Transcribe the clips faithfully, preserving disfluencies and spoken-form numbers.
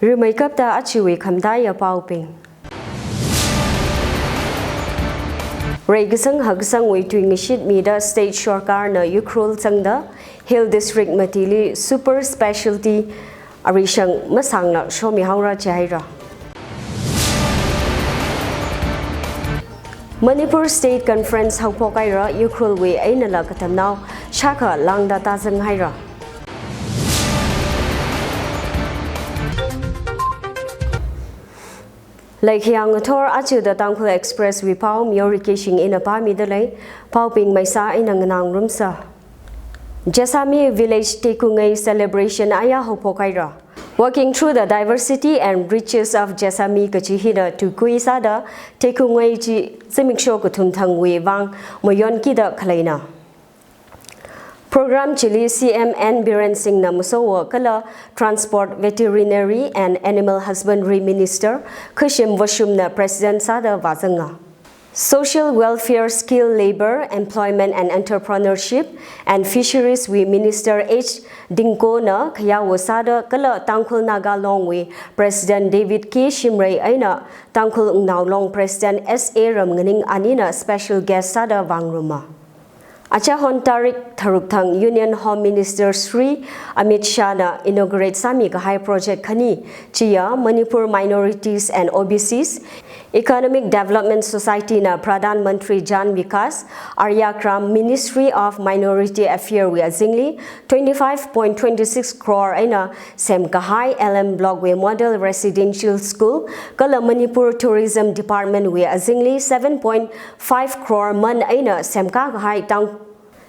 Rimeikapta ajawui khamataiya paobing. Reikasang haksangwui tuingashit mida state sorkarna Ukhrul zangda Hill District matili super specialty arishang masangla shomihaora jihaira. Manipur State Conference haophok haira, Ukhrulwui einala katamnao shākha lāngda tāzang haira. Leikhayang ngathor aja The Tangkhul Express wui pao Myorikishing ina pāmida lei, paobing maisa ina nganāngarumsa. Jessami Village Tekungei celebration aya haophok haira. Working through the diversity and riches of Jessami kachi hina tuikui sāda Tekungei chi zimiksho kathum thangwui vang mayonkida khaleina. Program chili C M N Biren Singhna masowo kala Transport, Veterinary and Animal Husbandry Minister Khushim Vashumna President sāda vāzanga. Social Welfare, Skill, Labour, Employment and Entrepreneurship and Fisheries wui Minister H Dingkona khayawo sāda kala Tangkhul Naga Long wui President David K Shimray eina Tangkhul Ngnao Long President S A Ramnganing anina special guest sāda vāngaruma. Achahon tarik tharuk thang Union Home Minister Shri Amit Shahna inaugurate sāmi kahai project khani chiya Manipur Minorities and O B Cs Economic Development Society na Pradhan Mantri Jan Vikas Arya Gram Ministry of Minority Affair wui azingli twenty-five point twenty-six crore eina semkahai L M Block wui Model Residential School kala Manipur Tourism Department wui azingli seven point five crore man eina semkakahai tang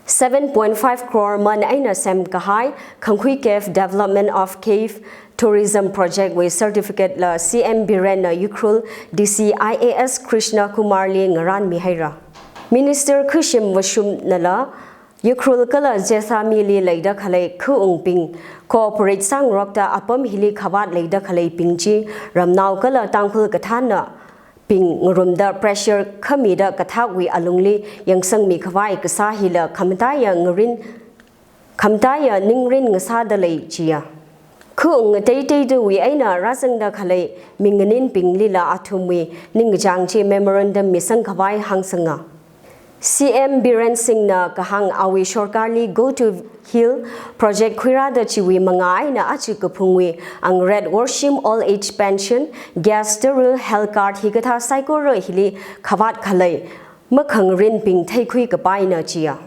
seven point five crore man eina semkahai Khangkhui Cave Development of Cave Tourism Project wui certificate la C M Birenna Ukhrul D C I A S Krishna Kumarli ngaranmi haira. Minister Khushim Vashumnala Ukhrul kala Jessami li leida khalei khaungbing cooperate sāngarokta apam hili khavāt leida khaleibing chi ramnao kala Tangkhul kathānna bing ngarumda pressure khamida kathakwui alungli yangsangmi khavai kasā hila khamataiya ngarin, khamataiya ningrin ngasāda lei jiya. Khaung ngateiteidawui eina rāzangda khalei minganinbinglila athumwui ningkachāng chi memorandum misang khavai hāngsanga. C M Biren Singhna kahāng awui sorkarli Go to Hill project khuirāda chiwui mangā eina aja kaphungwui angret worshim old age pension, gas, sterile health card hikathā saikora hili khavāt khalei makhangarinbing theikhui kapaina jiya.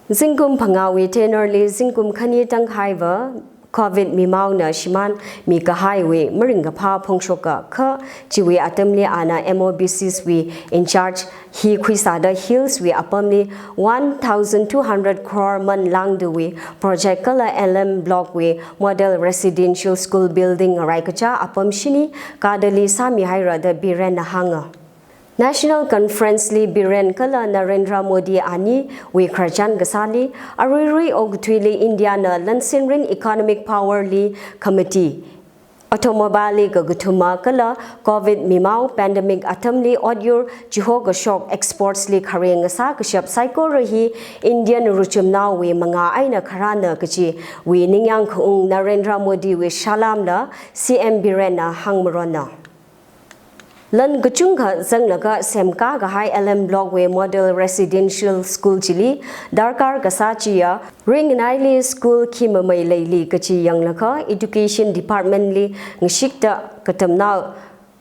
Zingkum phangāwui tenure li zingkum khani tangkhaiva Covid mimaona shimānmi kahaiwui maringkaphā phongshoka kha chiwui atamli ana M O B Cs wui in charge hi khuisāda Hills wui apamli one thousand two hundred crore man lāngdawui project kala L M Block wui Model Residential School Building ngarai kachā apam shini kadali sāmi haira da Birenna hānga. National Conference li Biren kala Narendra Modi aniwui khararchan kasāli, aruirui okathuili India na lansinrin economic power li khamati, automobile li kakathuma kala Covid mimao pandemic atamli otyur chihokashok exports li khare ngasā kashap saikora hi Indian ruchumnaowui mangā eina kharāna kajiwui ningyāng khaung Narendra Modi wui salām la C M Birenna hāngmaronna. Lan kachungkha zanglaga semkakahai L M Block wui Model Residential School chili darkar kasā chiya, ringnaili school khi mamei leili kachi yanglaga Education Department li ngashikta katamnao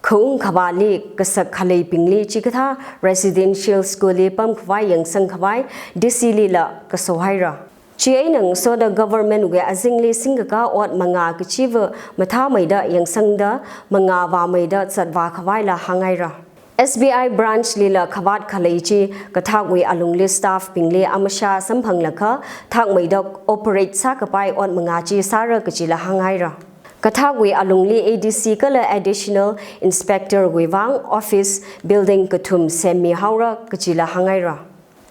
khaung khavāli kasak khaleibingli chikathā residential school li pamkhavai yangsang khavai D C lila kaso haira. Chieina ngasoda government wui azingli singkaka ot mangā kachiva mathāmeida yangsangda mangā vāmeida zatvā khavaila hānghaira. S B I branch lila khavāt khalei chi kathakwui alungli staff bingli amashā samphanglaga thakmeida operate sākapai ot mangā chi sāra kachila hānghaira. Kathakwui alungli A D C kala Additional Inspector wui vang office building kathum semmi haora kachila hānghaira.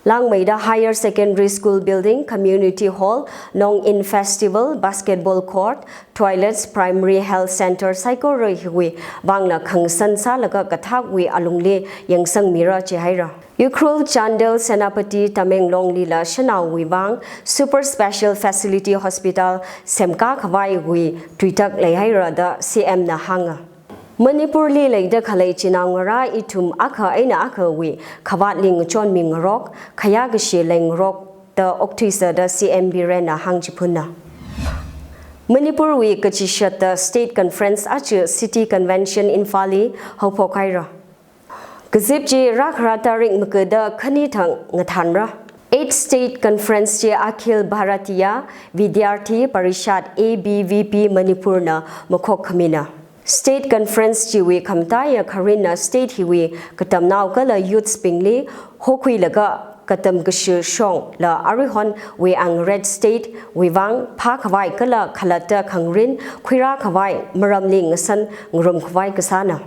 Langmeida Higher Secondary School Building, Community Hall, Nong-In Festival, Basketball Court, Toilets, Primary Health Center saikora hiwui vangla khangasan sālaga kathakwui alungli yangsangmira jihaira. Ukhrul, Chandel, Senapati, Tamenglong lila shanaowui vang Super Special Facility Hospital semkā khavaiwui tuitak leihaira da C M na hānga. Manipurli leida khalei chinaongarā ithum akha eina akhawui khavātli ngachonmingarok, khayākashi leingarok da okthuisa da C M Biren na hāngchiphunna. Manipurwui kachishatta State Conference aja City Convention Imphal li haophokhaira. Kazip chi rākhara tarik maga da khani thang ngathānra. Eighth State Conference chi Akhil Bharatiya Vidyarthi Parishad, A B V P, Manipur na makhok khamina. State Conference chiwui khamataiya kharinna state hiwui katamnao kala youths bingli hokhuilaga katam kashi shongla aruihonwui angret state wui vang phākhavai kala khalatta khangarin khuirākhavai maramli ngasan ngarum khavai kasāna.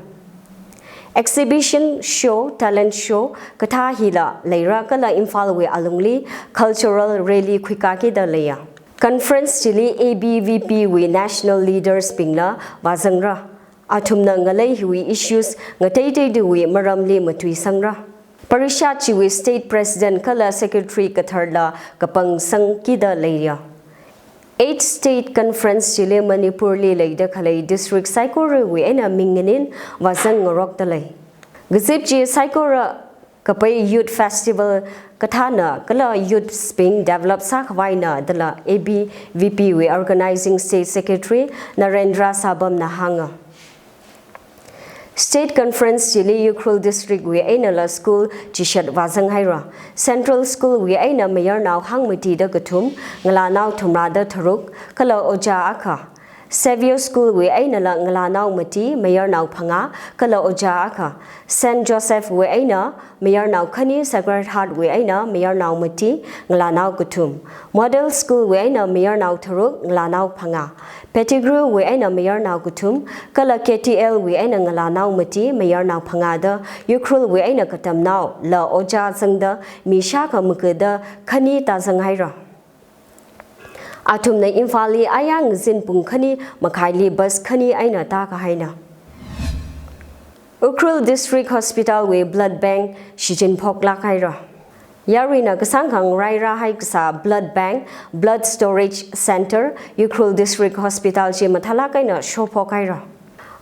Exhibition show, talent show kathā hila leira kala Imphal wui alungli cultural rally khuikākida leiya. Conference chili A B V P wui national leaders bingla vāzangra. Athumna ngalei hiwui issues ngateiteidawui maramli matuisangra. Parishad chiwui state president kala secretary katharla kapangsangkida leiya. Eighth State Conference chili Manipurli leida khalei district saikorawui eina ming nganin vāzang ngarokda lei. Kazip chi saikora kapai youth festival kathāna kala youths bing develop sākhavaina dala A B V P wui organizing state secretary Narendra Sabam na hānga. State Conference chili Ukhrul District wui einala school chishat vāzanghaira. Central School wui eina mayarnao hangmatida kathum, ngalānao thumrāda tharuk, kala ojā akha. Xavier School wui einala ngalānao mati, mayarnao phangā, kala ojā akha. Saint Joseph wui eina mayarnao khani, Sacred Heart wui eina mayarnao mati, ngalānao kathum. Model School wui eina mayarnao tharuk, ngalānao phangā. Pettigrew wui eina mayarnao kathum, kala K T L wui eina ngalānao mati, mayarnao phangā da Ukhrul wui eina katamnaola ojā zangda mi shākha maga da khani tāzanghaira. Athumna Imphal li ayang zin pung khani makhaili bus khani eina tākahaina. Ukhrul District Hospital wui blood bank shichinphoklāk haira. Yaruina kasāngkha ngarāirāhai kasā blood bank, blood storage center, Ukhrul District Hospital chi mathālāk eina shophok haira.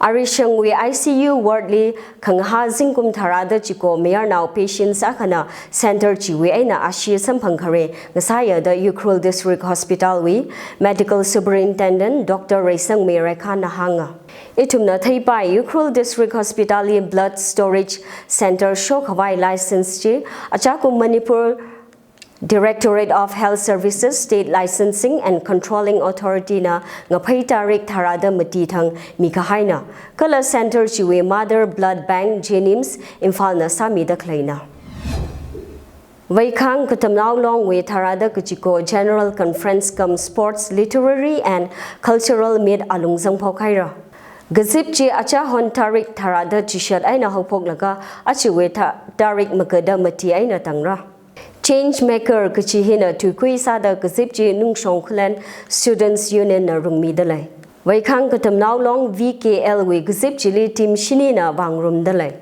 Arishangwui I C U ward li khangahā zingkum tharāda chiko mayarnao patients akhana center chiwui eina ashee samphang khare ngasāya da Ukhrul District Hospital wui Medical Superintendent Doctor Reisangmei Rekha na hānga. Ithumna theipai Ukhrul District Hospital li blood storage center shokhavai license chi achakum Manipur Directorate of Health Services State Licensing and Controlling Authority na ngaphei tarik tharāda mati thang mikahaina. Kala center chiwui mother blood bank JNIMS Imphal na sāmida khaleina. Veikhang Katamnao Longwui tharāda kachiko General Conference cum Sports, Literary and Cultural Meet alung zangphok haira. Kazip chi achahon tarik tharāda chishat eina haophoklaga achiwui tha-, tarik maga da mati eina tangra. Change Maker kachi hina tuikui sāda kazip chi Nungshong Khullen Students Union na rungmida lei. Veikhang Katamnao Long V K L wui kazip chili team shinina vāngarumda lei.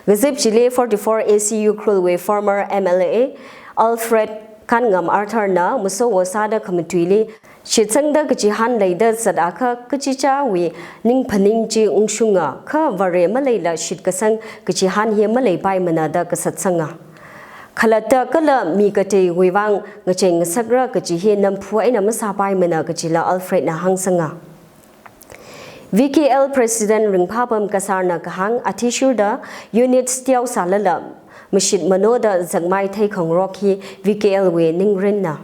Kazip chili forty-four A C Ukhrul wui former M L A Alfred Kanngam Arthur na masowo sāda khamatuili shitsangda kachihān leida zat akha kachichāwui ningphaning chi ungshunga kha Vare maleila shitkasang kachihān hi maleipaimana da kasatsanga. Khalatta kala mi kateiwui vang ngachei ngasakra kachi hi namphu eina masāpaimana kachila Alfred na hāngsanga. V K L President Ringphapam Kasar na kahāng athishurda units teosālala mashit manoda zakmai theikhangarok hi V K L wui ningrinna.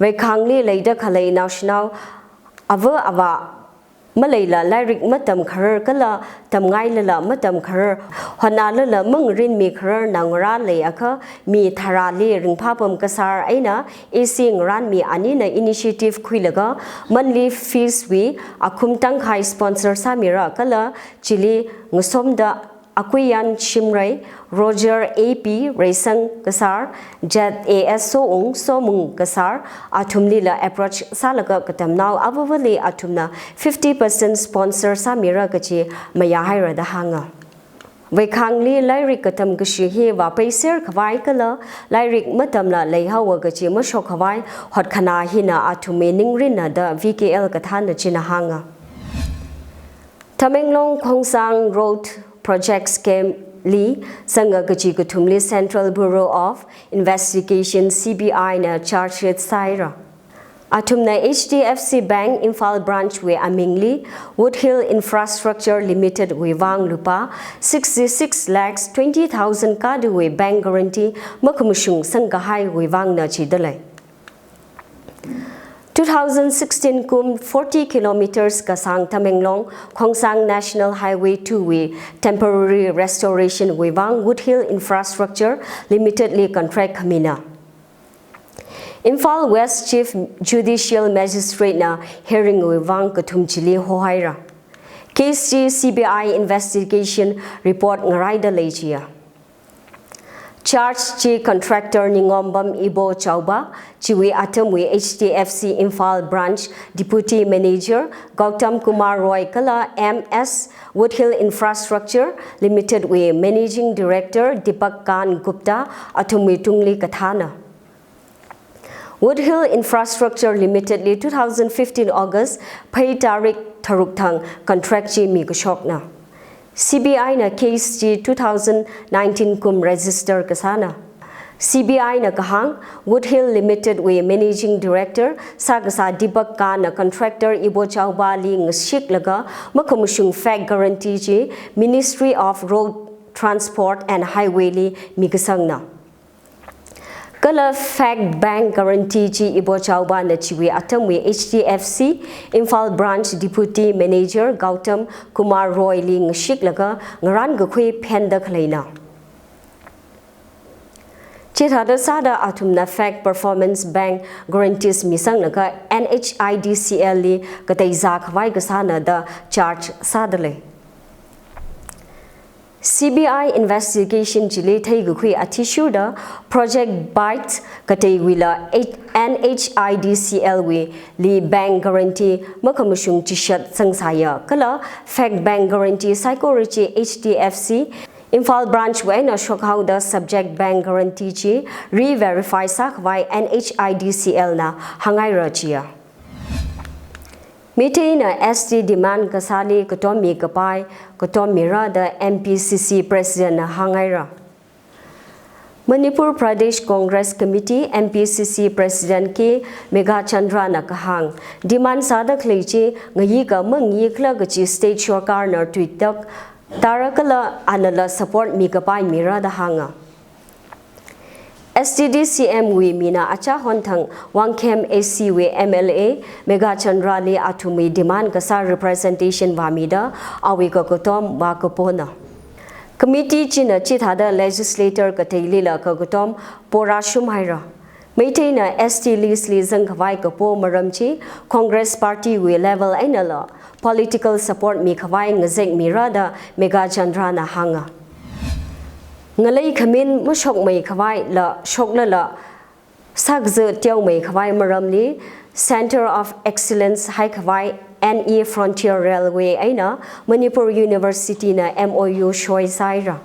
Veikhangli leida khalei naoshinao ava avā maleila lairik matamkharar kala tamngailala matamkharar, hotnālala mangarinmikharar naongarā leiakha mi tharāli Ringphapam Kasar eina A C ngarānmi anina initiative khuilaga monthly fees wui akhum tangkhai sponsor sāmira kala chili ngasomda Akuiyan Shimray, Roger A P Reisang Kasar, Z A S Soung Somung Kasar, athumlila approach sālaga katamnao avavali athumna fifty percent sponsor sāmira kachi mayāhaira da hānga. Veikhangli lairik katam kashi hi vāpaiser khavai kala lairik matamla leihaowa kachi mashok khavai hotkhanā hina athumwui ningrinna da V K L kathānna china hānga. Tamenglong Khongsang Road Project Scheme li zanga kachi kathumli Central Bureau of Investigation, C B I na charge sheet sāhaira. Athumna H D F C Bank Imphal Branch wui amingli Woodhill Infrastructure Limited wui vang lupā sixty-six lakhs twenty thousand kaduwui bank guarantee makhamashung sangkahaiwui vangna chidalei. Two thousand sixteen kum forty kilometers kasāng Tamenglong Khongsang National Highway two wui temporary restoration wui vang Woodhill Infrastructure Limited li contract khamina. Imphal West Chief Judicial Magistrate na hearing wui vang kathum chili hohaira. Case chi C B I investigation report ngaraida lei chiya. Charge chi contractor Ningombam Ibochauba, chiwui atamwui H D F C Imphal Branch Deputy Manager Gautam Kumar Roy kala M S Woodhill Infrastructure Limited wui Managing Director Deepak Kant Gupta athumwui tungli kathāna. Woodhill Infrastructure Limited li two thousand fifteen August phei tarik tharuk thang contract chi mikashokna. C B I na case chi two thousand nineteen kum register kasāna. C B I na kahāng, Woodhill Limited wui Managing Director sākasā Deepak Kant na contractor Ibochauba li ngashiklaga makhamashung fake guarantee chi Ministry of Road Transport and Highway li mikasangna. Kala fake bank guarantee chi Ibochauba na chiwui atamwui H D F C Imphal Branch Deputy Manager Gautam Kumar Roy li ngashiklaga ngarānkakhui phenda khaleina. Chithāda sāda athumna fake performance bank guarantees misanglaga N H I D C L li katei zākhavai kasāna da charge sādalei. C B I investigation chili theikakhui athishurda Project Byte kateiwuila N H I D C L wuili bank guarantee makhamashung chishat zangsāya kala fake bank guarantee saikora chi H D F C Imphal Branch wui eina shokhaoda subject bank guarantee chi re-verify sākhavai N H I D C L na hānghaira chiya. Meiteina S T demand kasāli katom mikapai, katom mira da M P C C President na hānghaira. Manipur Pradesh Congress Committee, M P C C President K Meghachandra na kahāng, demand sāda khalei chi ngayikha mangayikhala kachi state sorkar na tuitak tara kala anala support mikapai mira da hānga. S T D C M wui mina achahon thang Wangkhem A C wui M L A Meghachandra li athumwui demand kasā representation vāmida awui kakatom vākapona. Committee china chithāda legislator kateilila kakatom porāshum haira. Meiteina S T list li zangkhavai kapo maram chi Congress Party wui level einala political support mikhavai ngazek mira da Meghachandra na hānga. Ngalei khamin mashokmei khavaila shoklala sakzu teomei khavai maramli Center of Excellence haikhavai N E Frontier Railway eina Manipur University na M O U soi sāhaira.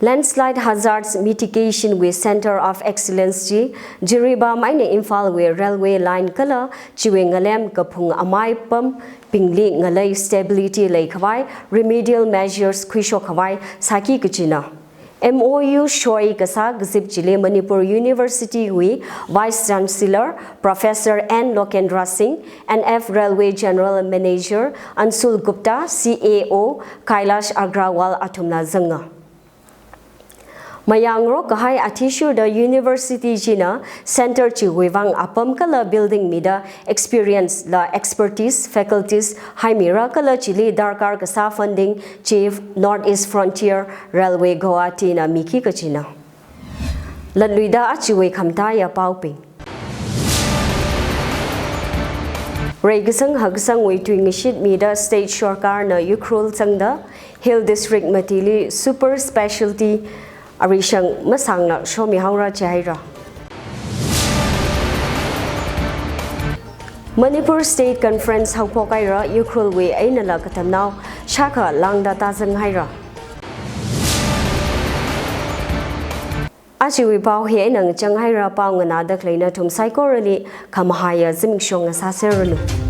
Landslide Hazards Mitigation wui Center of Excellence chi Jiribam eina Imphal wui railway line kala chiwui ngalem kaphung amai pambingli ngalei stability leikhavai remedial measures khuishok khavai sāki kachina. M O U soi kasā kazip chili Manipur University wui Vice Chancellor Professor N Lokendra Singh, N F Railway General Manager Anshul Gupta, C A O Kailash Agrawal athumna zanga. Mayāngarok kahai athishurda university china center chiwui vang apam kala building mida experience la expertise faculties haimira kala chili darkar kasā funding chi North East Frontier Railway Guwahati na miki kachina. Latluida achiwui khamataiya paobing. Reikasang haksangwui tuingashit mida state sorkarna Ukhrul zangda Hill District matili super specialty arishang masangla shomihaora jihaira. Manipur State Conference haophok haira, Ukhrulwui einala katamnao shākha lāngda tāzang haira. Ajawui pao hi eina ngachang haira, pao nganāda khalei nathum saikorali khamahaiya zimiksho ngasāseranu.